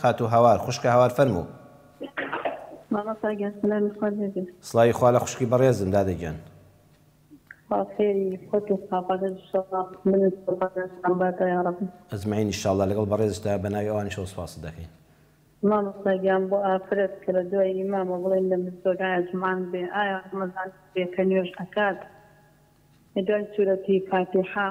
خاتوو هاوار، خوشکە هاوار فەرموو. مامۆستا گیان سەلامی خوات لێ بێ. سڵاوی خوا لە خوشکی بەڕێزم دادە گیان. خوا خێری خۆت و خاپەکەت ئیشەڵا منت بۆ پاداشتان باتەوە یاڕەبی. اجمعین ئیشاڵا لەگەڵ بەڕێزشتا بەناوی ئەوانیشەوە سوپاست دەکەین. مامۆستا گیان بۆ ئافرەت کە لە دوای ئیمامە بڵێن لە مزگەوت ئایا جومعان بێ ئایا ڕەمەزان بێ کە نوێژ ئەکات دوای سورەتی فاتیحە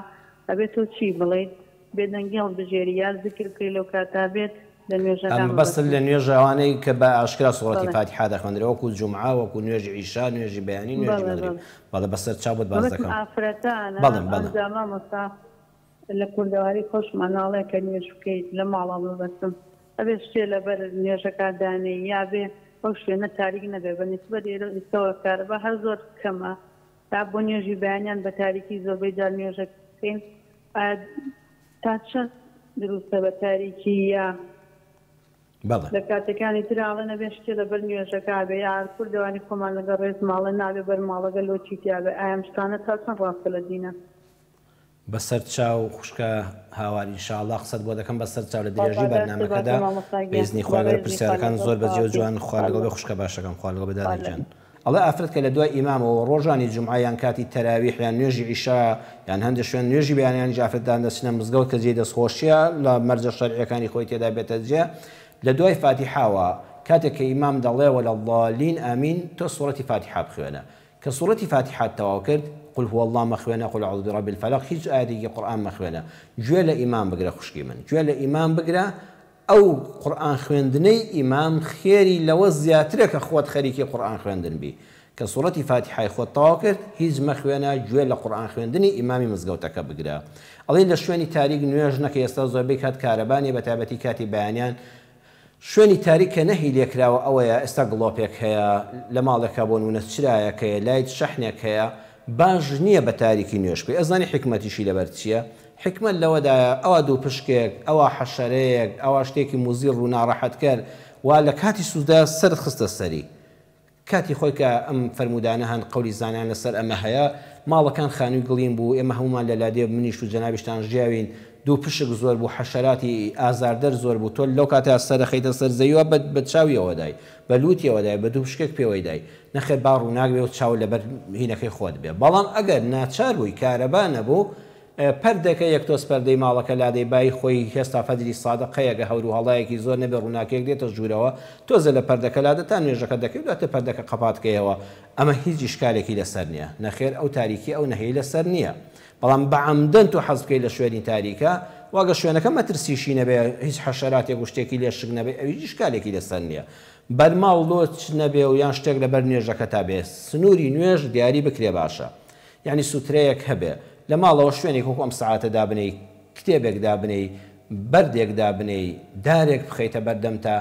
ئەبێ تۆ چی بڵێیت؟ بێدەنگی هەڵبژێری یا زیکر بکەی لەو کاتە بێت لە نوێژەکە مەبەستت مەبەستم. لە نوێژە ئەوانەی کە بە ئاشکرا سوڕەتی بەڵێ. فاتیحە دەخوێندرێ وەکو جومعە وەکو نوێژی عیشا نوێژی بەیانی نوێژی بەڵێ مەغریب بەڵێ. بەڵێ بەسەر چاو بۆت باس مەبەستم دەکەم ئافرەتانە بەڵێ بەڵێ. ئەنجا مامۆستا لە کوردەواری خۆشمان ناڵێ کە نوێژ بکەیت لە ماڵا مەبەستم ئەبێ شتێ لەبەر نوێژەکە دانێی یا بێ ئەو شوێنە تاریک نەبێ بە نیسبەت ئێرە و ئیستەوە کارەبا هەر زۆر کەمە تا بۆ نوێژی بەیانیان بە تاریکی زۆربەی جار نوێژەکەین ئایا تا چەند دروستە بە تاریکی یا بەڵێ. لە کاتەکانی ترا ئەڵێن ئەبێ شتێ لەبەر نوێژەکە بێ یا هەر کوردەواری خۆمان لەگەڵ ڕێزما ئەڵێن نابێ بەر ماڵەکە لۆچی تیا بێ ئایا ئەم شتانە تا چەند ڕاستە لە دینا؟ بەسەر چاو خوشکە هاوار ان شاء اللە قسەت بۆ دەکەم بەسەر چاو لە خوا درێژی پاداشتت باتەوە بەرنامەکەدا مامۆستا بە گیان ئیزنی خوای گەورە بەڕێزی خوا پرسیارەکان لەگەڵ زۆر بەجێ و خواحافیز جوان خوا خوا لەگەڵ بێ لەگەڵ خوشکە باشەکەم خوا لەگەڵ بێ خوا دادە گیان لەگەڵ. ئەڵێ ئافرەت کە لە دوای ئیمامەوە ڕۆژانی جومعە یان کاتی تەراویح یان نوێژی عیشا یان هەندێ شوێن نوێژی بەیانیانیش ئافرەتان دەچنە مزگەوت کە جێی دەستخۆشیە لە مەرجە شەرعیەکانی خۆی تێدا بێتە جێ لە دوای فاتیحاوە کاتێک کە ئیمام دەڵێ ولا الضالین آمین تۆ سوڕەتی فاتیحا بخوێنە کە سوڕەتی فاتیحات تەواو کرد قل هو اللە مەخوێنە قل اعوذ برب الفلق هیچ ئایەتێکی قورئان مەخوێنە گوێ لە ئیمام بگرە خوشکی من گوێ لە ئیمام بگرە ئەو قورئان خوێندنەی ئیمام خێری لەوە زیاترە کە خۆت خەریکی قورئان خوێندن بی کە سوڕەتی فاتیحای خۆت تەواو کرد هیچ مەخوێنە گوێ لە قورئان خوێندنی ئیمامی مزگەوتەکە بگرە ئەڵێی لە شوێنی تاریک نوێژ نەکە ئێستا زۆربەی کات کارەبا نیە بەتایبەتی کاتی بەیانیان شوێنی تاریک کە نەهی لێکراوە ئەوەیە ئێستا گڵۆپێک هەیە لە ماڵێکا بۆ نمونە چرایەک هەیە لایت شەحنێک هەیە باش نیە بە تاریکی نوێژ بکەی ئەزانی حیکمەتیشی لەبەر چیە حیکمەت لەوەدایە ئەوا دووپشکێک ئەوا حەشەرەیەک ئەوا شتێکی موزیڕ و ناڕەحەتکەر وا لە کاتی سوزدا سەرت خستە سەری کاتی خۆی کە ئەم فەرموودانە هەن قەولی زانایان لەسەر ئەمە هەیە، ماڵەکان خانووی گڵین بوو، ئێمە هەموومان لە لادێ منیش و جەنابیشتان ژیاوین، دووپشک زۆر بوو، حەشەراتی ئازاردەر زۆر بوو، تۆ لەو کاتەیا سەر ئەخەیتە سەر زەویوە بە بە چاویەوە دای، بە لووتیەوە دای، بە دووپشکێک پێوەی دای، نەخێر با ڕووناک بێ و چاو لەبەر هینەکەی خۆت بێ، بەڵام ئەگەر ناچار بووی کارەبا نەبوو، پەردەکە یەک تۆز پەردەی ماڵەکە لادەی بای خۆی هێستا فەجری سادق قەیەگە هەور و هەڵایەکی زۆر نەبێ ڕووناکیەک دێتە ژوورەوە تۆزێ لە پەردەکە لادە تا نوێژەکە دەکەی و دواتر پەردەکە قەپات کەیەوە ئەمە هیچ ئیشکالێکی لەسەر نیە نەخێر ئەو تاریکیە ئەو نەهیەی لەسەر نیە بەڵام بە عەمدەن تۆ حەز بکەی لە شوێنی تاریکە و ئەگەر شوێنەکە مەترسیشی نەبێ هیچ حەشەراتێک و شتێکی لێ شک نەبێ ئەویش ئیشکالێکی لەسەر نیە بەرماڵ لۆچ نەبێ و یان شتێک لەبەر نوێژەکەتا بێ سنوری نوێژ دیاری بکرێ باشە یەعنی سوترەیەک هەبێ لە ماڵەوە شوێنێک وەکو ئەم سەعاتە دابنێی کتێبێک دابنێی بەردێک دابنێی دارێک بخەیتە بەردەمتا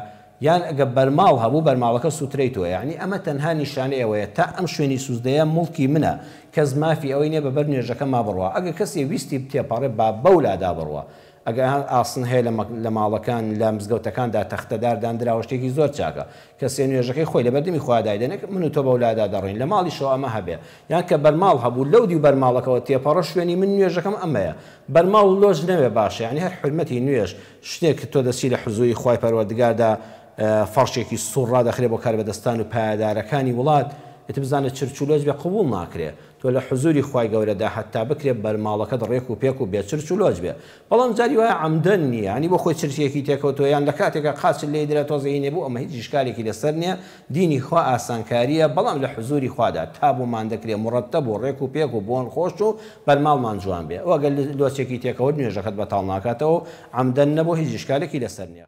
یان ئەگە بەرماڵ هەبوو بەرماڵەکە سوترەی تۆیە یەعنی ئەمە تەنها نیشانەی ئەوەیە تا ئەم شوێنی سوزدەیە موڵکی منە کەس مافی ئەوەی نیە بەبەر نوێژەکەما بڕوا ئەگە کەسێ ویستی تێپەڕێ با بەولادا بڕوا ئەگەر ئاسن هەیە لە ماڵەکان لە مزگەوتەکاندا تەختەدار داندراوە شتێکی زۆر چاکە کەسێ نوێژەکەی خۆی لەبەردەمی خوا دایدەنێ من و تۆ بەولادا دەڕۆین لە ماڵیشەوە ئەمە هەبێ یان کە بەرماڵ هەبوو لەو دیو بەرماڵەکەوە تێپەڕە شوێنی من نوێژەکەم ئەمەیە بەرماڵ لۆچ نەوێ باشە یانی هەر حورمەتی نوێژ شتێک تۆ دەچی لە حزوری خوای پەروەردگاردا فەڕشێکی سوور ڕادەخرێ بۆ کاربەدەستان و پایەدارەکانی وڵات ئیتر بزانە چرچ و لۆچ بێ قبوڵ ناکرێ تۆ لە حزوری خوای گەورەدا هەتا بکرێ بەرماڵەکەت ڕێک و پێک و بێ چرچ و لۆچ بێ بەڵام جاری وایە عەمدەن نیە یانی بۆ خۆی چرچێکی تێکەوتوە یان لە کاتێکا قاچت لێی درا تۆزێ هینێ بوو ئەمە هیچ ئیشکالێکی لەسەر نیە دینی خوا ئاسانکاریە بەڵام لە حزوری خوادا تا بۆمان دەکرێ مورەتەب و ڕێک و پێک و بۆن خۆش و بەرماڵمان جوان بێ وە گەر لۆچێکی تێکەوت نوێژەکەت بەتاڵ ناکاتەوە و عەمدەن نەبوو هیچ ئیشکالێکی لەسەر نیە.